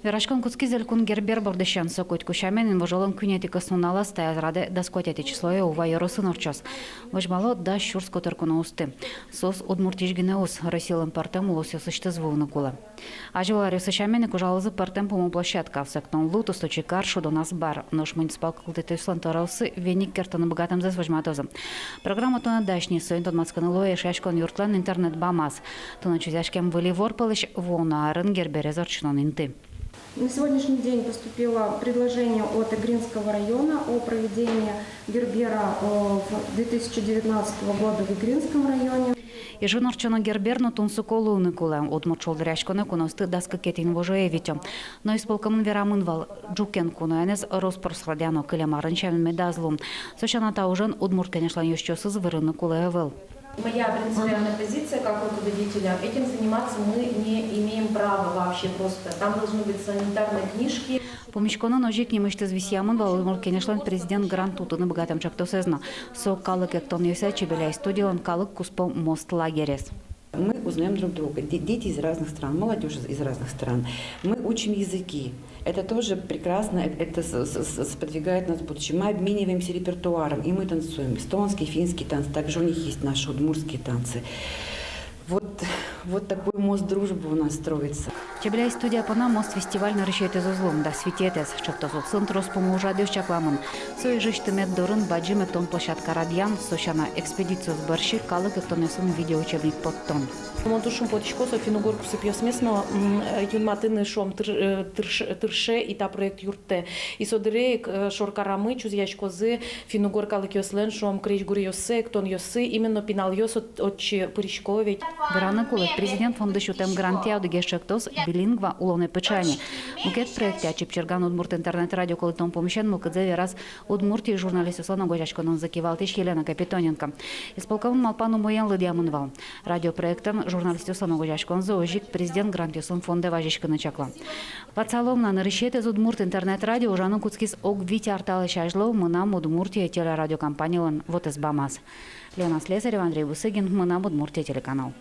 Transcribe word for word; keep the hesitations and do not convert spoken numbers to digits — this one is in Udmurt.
Вераськон кутскиз Элькун Гербер бордысен. Со котьку сямен, инвожолэн куинетӥ кӧснуналаз, таяз радэ дас куатетӥ числое, Ува ёросын ортчоз. Возьмало дас сюрс котыр куноосты. Соос Удмуртиысь гинэ уз, Россилэн пӧртэм улосъёсысьтыз вуыны кулэ. Азьвыл аръёсы сямен ик ужалозы пӧртэм пумо площадка, сэктон лу, тусто-чикар, шудон азбар. Нош муниципал кылдытэтъёслэн тӧрооссы веник кертыны быгатэмзэс возьматозы. Программа туннэ дась ни. Соин тодматскыны луэ Эшъяськон юртлэн интернет-бамаз. Туннэ чузъяськем выль ивор пӧлысь вуоно арын Герберез ортчытон инты. На сегодняшний день поступило предложение от Игринского района о проведении Гербера, э, в две тысячи девятнадцатого года в Игринском районе. Ижын ортчоно Гербер но тунсыко луыны кулэ. Удмурт шулдыръяськонэ куноосты дас кыкетӥ инвожое витё. Но исполкомын верамын вал, ӝукен куноеныз рос-прос радъяно, кылем арын сямен медаз лу. Со сяна, та ужен Удмурт Кенешлэн ёзчиосыз вырыны кулэ ӧвӧл. Моя принципиальная позиция как руководителя: этим заниматься мы не имеем права вообще просто. Там должны быть санитарные книжки. Пумиськонын озьы ик нимысьтыз висъямын вал Удмурт Кенешлэн президент грант утыны быгатэм ӵектосэз но. Со калык эктонъёсъя «Чебеляй» студилэн калык куспо «Мост» лагерез. Мы узнаём друг друга. Де-, дети из разных стран, молодёжь из, из разных стран. Мы учим языки. Это тоже прекрасно, э-, это с-, с-, с-, сподвигает нас в будущем. Мы обмениваемся репертуаром, и мы танцуем эстонские, финские танцы, также у них есть наши удмуртские танцы. Вот, вот такой мост дружбы у нас строится. «Чебеляй» студия понна «Мост» фестиваль нырысетӥез уз лу, дас витетӥез. Ӵектос улсын трос пумо ужрадъёс чакламын. Со Ижысь тымет дорын бадӟым эктон площадка радъян, со сяна, экспедициос бӧрсьы калык эктонъёсын видеоучебник поттон. Мон туж шумпотӥсько, со финн-угор кусыпъёсмес но, м, э, юнматыны, шуом, тыр-, э, тырш-, тырше и та проект юрттэ. И со дыре ик, э, шоркарамы чузъяськозы финн-угор калыкъёслэн, шуом, крезьгуръёссы, эктонъёссы, именно пиналъёс от-, отчы пырисько ведь. Вераны кулэ, Президент фондысь утэм грантъя одӥгез ӵектос — билингва улонэ пыӵа ни. Мукет проектъя, Чипчирган удмурт интернет-радио кылдытон пумысен, мылкыдзэ вераз Удмуртиысь журналистъёслэн огазеяськонзы кивалтӥсь Елена Капитоненко. Исполкомын малпан умоен лыдъямын вал. Радиопроектэн журналистъёслэн огазеяськонзы озьы ик Президент грантъёсын фондэ вазиськыны чакла. Ватсалом на: нырысетӥез удмурт интернет-радио ужаны кутскиз ог вить ар талэсь азьло «Мынам Удмуртие» телерадиокомпанилэн вотэс бамаз. Лена Слесарева, Андрей Бусыгин, «Мынам Удмуртие» телеканал.